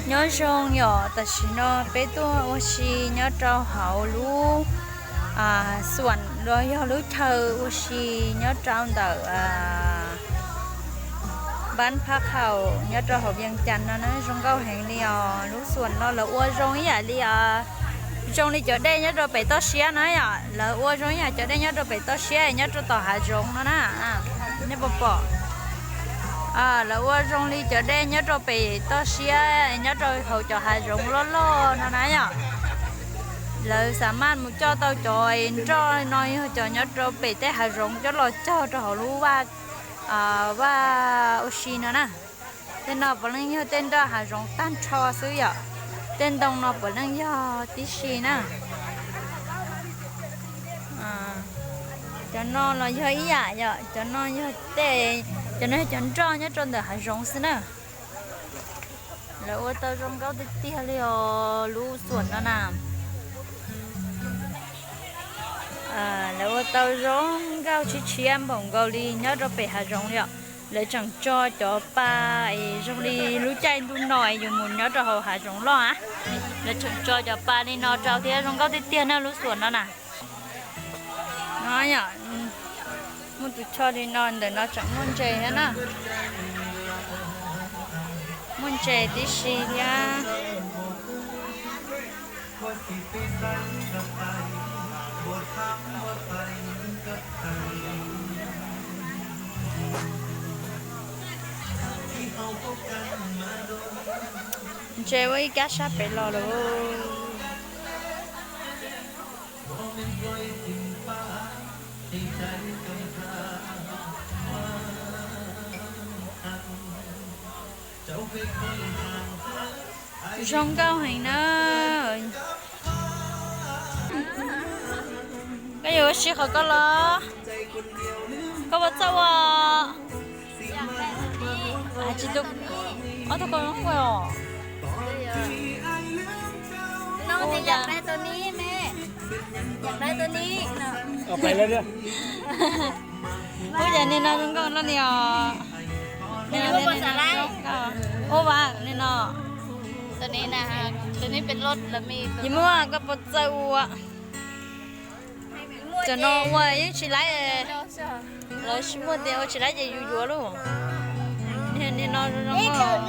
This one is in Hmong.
Nyob zoo yom, tam sim no peb tuaj ua si nyob rau hauv lub xuam los yog lub chaw ua si nyob rau ntawm Npab Phab Khaum nyob rau hauv Vias Cas no na, zoo nkauj heev li os. Lub xuam no lawv ua zoo ib yam li os, zoo li cov dej nyob rau pem toj siab no yom, lawv ua zoo ib yam cov dej nyob rau pem toj siab nyob rau tom hav zoov no na. Nej puas pom, lawv ua zoo li cov dej nyob rau pem toj siab nyob rau hauv cov hav zoov loj loj no na yom. Lawv xa maj mus coj tau cov nroj no yog cov nyob rau pem tej hav zoov coj los cog rau hauv lub vaj, vaj ua si no na. Tej no puav leej yog tej nroj hav zoov tag nrho xwb yom. Tej ntoo no puav leej yog tib si na. Cov no los yog ib yam yom, cov no yog tej, cov no yog cov nroj nyob rau ntawm hav zoov xwb na. Lawv ua tau zoo nkauj tiag tiag li os lub xuam no na. Lawv ua tau zoo nkauj tshiab tshiab npaum nkaus li nyob rau pem hav zoov li os. Lawv tseem tso cov pa es zoo li lub caij ntuj no es yus mus nyob rau hauv hav zoov loj a. Lawv tseem tso cov pa li no rau thiab zoo nkauj tiag tiag na lub xuam no na. No yom, muaj tus choj li no ntawm no tseem muaj ntses thiab na. Muaj ntses tib si thiab. Ntses ua ib kab sab pem los lawm. Zoo nkauj heev na. Koj yuav ua si qhov ko los? Koj puas txawj ua? Tsis tu, ob tug ko ua os. Ua cas nim no zoo nkauj no li os? Ua vas nim no. Yim muaj koj puas txawj ua? Cov no ua yeej tsis laib. Lawv tsis muaj tias ua tsis laib ces yus yuav lauj. Nim no zoo nkauj.